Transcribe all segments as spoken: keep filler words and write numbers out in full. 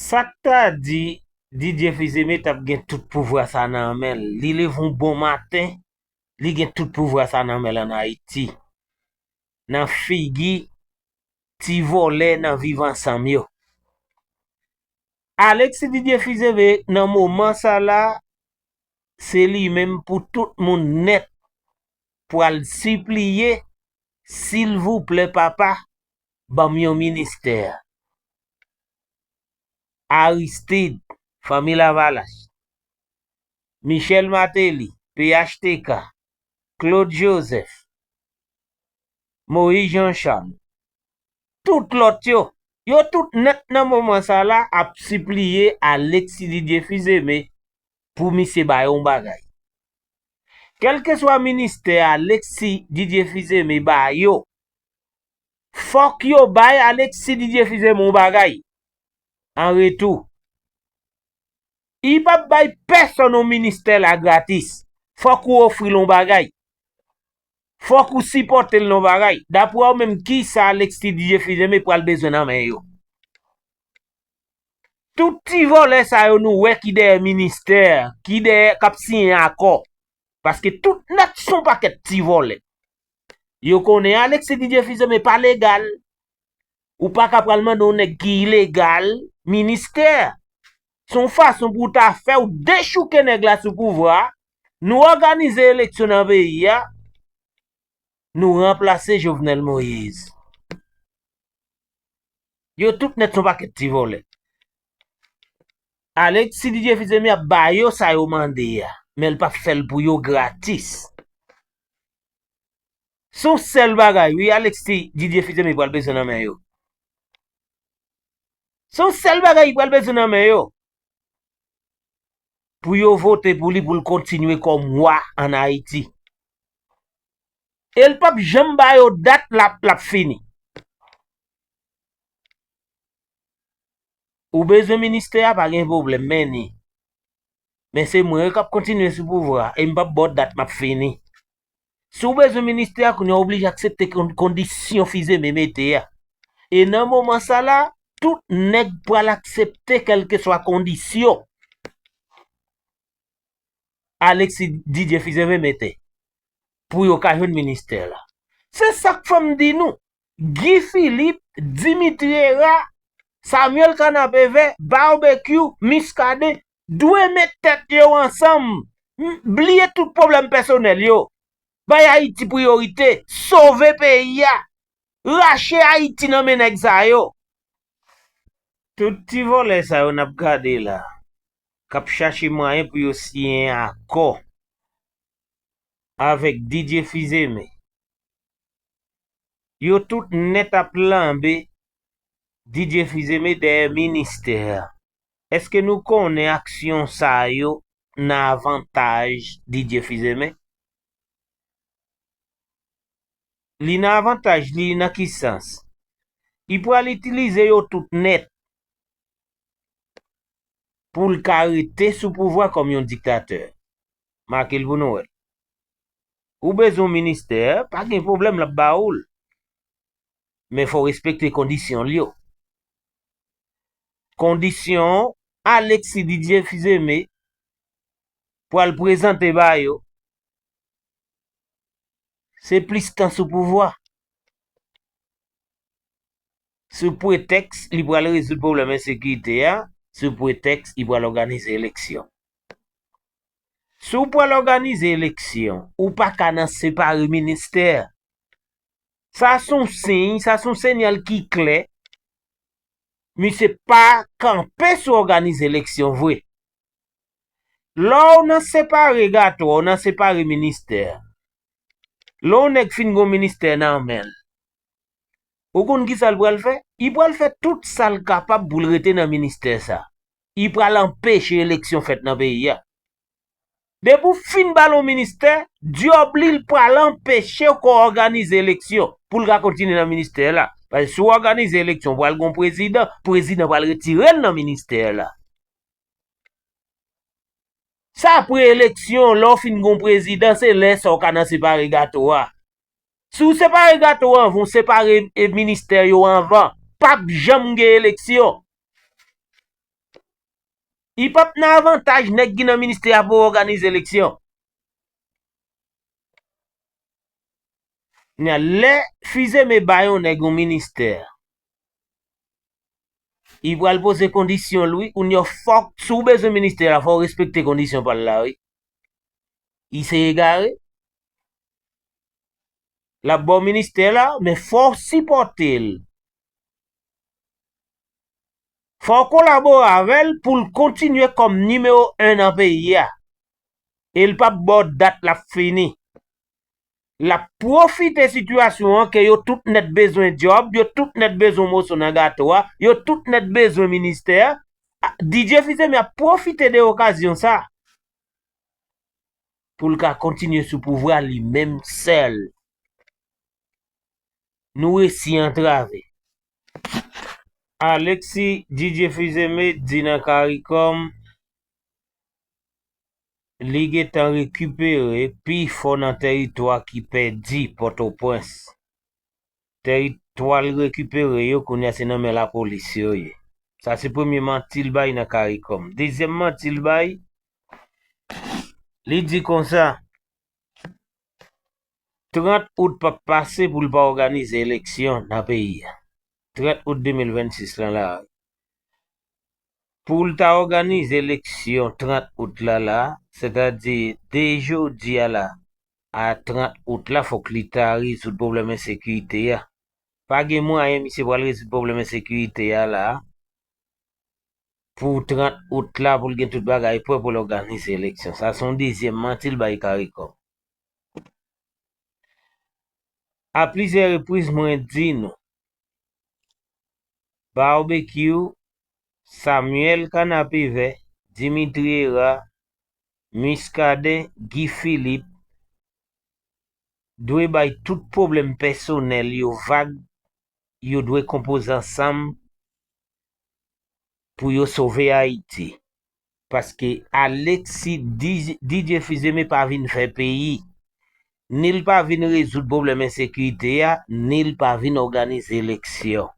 Sa k ta di Didier Fils-Aimé t ap gen tout pouvwa sa nan men l? Li leve yon bon maten, li gen tout pouvwa sa nan men l ann Ayiti. Nan figi ti vòlè nan Viv Ansanm yo. Alexis Didier Fils-Aimé, nan moman sa la, se li menm pou tout moun nèt pral sipliye, silvouplè papa, ban m yon ministè. Aristide, Fanmi Lavalas, Michel Martelly, P H T K, Claude Joseph, Moïse Jean Charles, tout lòt yo, yo tout nèt nan moman sa la ap sipliye Alexis Didier Fils-Aimé pou misye ba yo yon bagay. Kèlkeswa ministè Alexis Didier Fils-Aimé ba yo, fòk yo bay Alexis Didier Fils-Aimé yon bagay an retou. Li p ap bay pèsonn yon ministè la gratis. Fòk ou ofri l yon bagay. Fòk ou sipòte l nan yon bagay. Daprè w menm, kisa Alexis Didier Fils-Aimé pral bezwen nan men yo? Tout ti vòlè sa yo nou wè ki dèyè ministè, ki dèyè, k ap siyen akò. Paske tout nèt se yon pakèt ti vòlè. Yo konnen Alexis Didier Fils-Aimé pa legal. Ou pa ka pral mande yon nèg ki ilegal ministè. Se yon fason pou w ta fè w dechouke nèg la sou pouvwa a. Nou òganize eleksyon nan peyi a. Nou ranplase Jovenel Moïse. Yo tout nèt se yon pakèt ti vòlè. Alexis Didier Fils-Aimé ap ba yo sa yo mande a, men l p ap fè l pou yo gratis. Se yon sèl bagay, wi, Alexis Didier Fils-Aimé pral bezwen nan men yo. Se yon sèl bagay li pral bezwen nan men yo. Pou yo vote pou li, pou l kontinye kòm wa ann Ayiti. E l p ap janm ba yo dat l ap, l ap fini. Ou bezwen ministè a, pa gen pwoblèm, men ni. Men se mwen k ap kontinye sou pouvwa a, e m p ap ba w dat m ap fini. Si w bezwen ministè a, kounye a w oblije aksepte kon-, kondisyon Fils-Aimé mete a. E nan moman sa la, tout nèg pral aksepte kèlkeswa kondisyon Alexis Didier Fils-Aimé mete pou yo ka jwenn ministè la. Se sa k fè m di nou, Guy Philippe, Dimitri Hérard, Samuel Kanapevè, Barbecue, Muscadin dwe met tèt yo ansanm, m-, bliye tout pwoblèm pèsonèl yo, bay Ayiti priyorite, sove peyi a, rache Ayiti nan men nèg sa yo. Tout ti vòlè sa yo n ap gade la, k ap chache mwayen pou yo siyen akò avèk Didier Fils-Aimé. Yo tout nèt ap lanbe Didier Fils-Aimé dèyè ministè a. Èske nou konnen aksyon sa yo nan avantaj Didier Fils-Aimé? Li nan avantaj li nan ki sans? Li pral itilize yo tout nèt pou l ka rete sou pouvwa kòm yon diktatè. Make l pou nou wè l. Ou bezwen yon ministè, pa gen pwoblèm, l ap ba ou l. Men fò w respekte kondisyon l yo. Kondisyon Alexis Didier Fils-Aimé pral prezante ba yo, se plis tan sou pouvwa. Sou pretèks li pral rezoud pwoblèm ensekirite a, sou pretèks li pral òganize eleksyon. Si w pral òganize eleksyon, ou pa ka nan separe ministè. Sa se yon siy, sa se yon siyal ki klè. Misye pa kanpe sou òganize eleksyon vre. Lè w nan separe gato a, w nan separe ministè. Lè yon nèg fin gen yon ministè nan men l, ou konn ki sa l pral fè? Li pral fè tout sa l kapab pou l rete nan ministè sa. Li pral anpeche eleksyon fèt nan peyi a. Depi w fin ba l yon ministè, djòb li, l pral anpeche w ka òganize eleksyon pou l ka kontinye nan ministè la. Paske si w òganize eleksyon, pral gen yon prezidan, prezidan pral retire l nan ministè la. Se apre eleksyon, lè w fin gen yon prezidan, se lè sa w ka nan separe gato a. Si w separe gato a anvan, w separe, e, ministè yo anvan, p ap janm gen eleksyon. Li p ap nan avantaj nèg ki nan ministè a pou òganize eleksyon. Kounye a, lè Fils-Aimé ba yon nèg yon ministè, li pral poze kondisyon l, wi. Kounye a, fòk, si w bezwen ministè la, fò w respekte kondisyon pa l la, wi. Li se egare. L ap ba w ministè la, men fò w sipòte l. Fò w kolabore avè l pou l kontinye kòm nimewo en nan peyi a. E l p ap ba w dat l ap fini. L ap pwofite sitiyasyon an ke yo tout nèt bezwen djòb, yo tout nèt bezwen moso nan gato a, yo tout nèt bezwen ministè. A, Didier Fils-Aimé ap pwofite de okazyon sa pou l ka kontinye sou pouvwa li menm sèl. Nou resi antrave. Alexis Didier Fils-Aimé di nan CARICOM li gentan rekipere pifò nan tèritwa ki pèdi Pòtoprens. Tèritwa l rekipere yo kounye a se nan men lapolis yo ye. Sa se premye manti l bay nan CARICOM. Dezyèm manti l bay, li di konsa, trant out p ap pase pou l pa òganize eleksyon nan peyi a. Trant out de mil vennsis lan la. Pou l ta òganize eleksyon trant out la la, sètadi de jodi a la a trant out la, fòk li ta rezoud pwoblèm ensekirite a. Pa gen mwayen misye pral rezoud pwoblèm ensekirite a la pou trant out la, pou l gen tout bagay prè pou l òganize eleksyon. Sa se yon dezyèm manti l bay CARICOM. A plizyè repriz, mwen di nou, Barbecue, Samuel Kanapevè, Dimitri Hérard, Muscadin, Guy Philippe dwe bay tout pwoblèm pèsonèl yo vag, yo dwe konpoze ansanm pou yo sove Ayiti. Paske Alexis Di-, Didier Fils-Aimé pa vin fè peyi, ni l pa vin rezoud pwoblèm ensekirite a, ni l pa vin òganize eleksyon.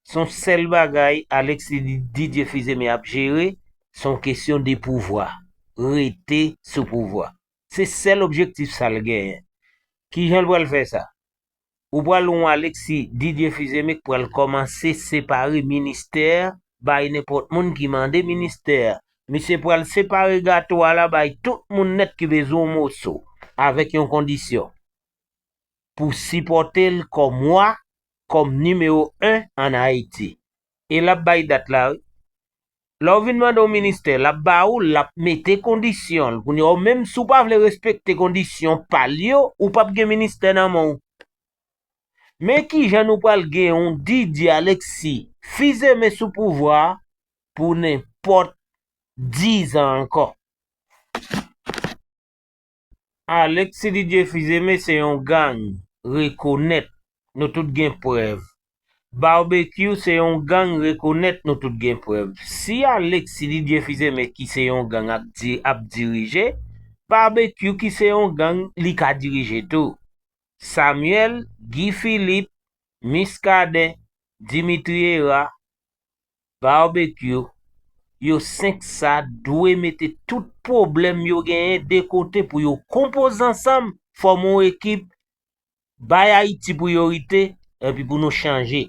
Se yon sèl bagay Alexis Di-, Didier Fils-Aimé ap jere, se yon kesyon de pouvwa. Rete sou pouvwa. Se sèl objektif sa l genyen. Kijan l pral fè sa? Ou pral wè yon Alexis Didier Fils-Aimé k pral kòmanse separe ministè, bay nenpòt moun ki mande ministè. Misye pral separe gato a la bay tout moun nèt ki bezwen yon moso, avèk yon kondisyon. Pou sipòte l kòm wa, kòm nimewo en ann Ayiti. E l ap bay dat la, wi. Lè w vin mande yon ministè, l ap ba ou l, l ap mete kondisyon l. Kounye a, ou menm, si w pa vle respekte kondisyon pa l yo, ou p ap gen ministè nan men w. Men kijan nou pral gen yon Didier Alexis Fils-Aimé sou pouvwa a pou nenpòt diz an ankò. Alexis Didier Fils-Aimé se yon gang rekonèt, nou tout gen prèv. Barbecue se yon gang rekonèt, nou tout gen prèv. Si Alexis Didier Fils-Aimé ki se yon gang ap di-, ap dirije, Barbecue ki se yon gang li ka dirije tou. Samuel, Guy Philippe, Muscadin, Dimitri Hérard, Barbecue, yo senk sa dwe mete tout pwoblèm yo genyen de kote pou yo konpoze ansanm, fòme yon ekip, bay Ayiti priyorite, epi pou nou chanje.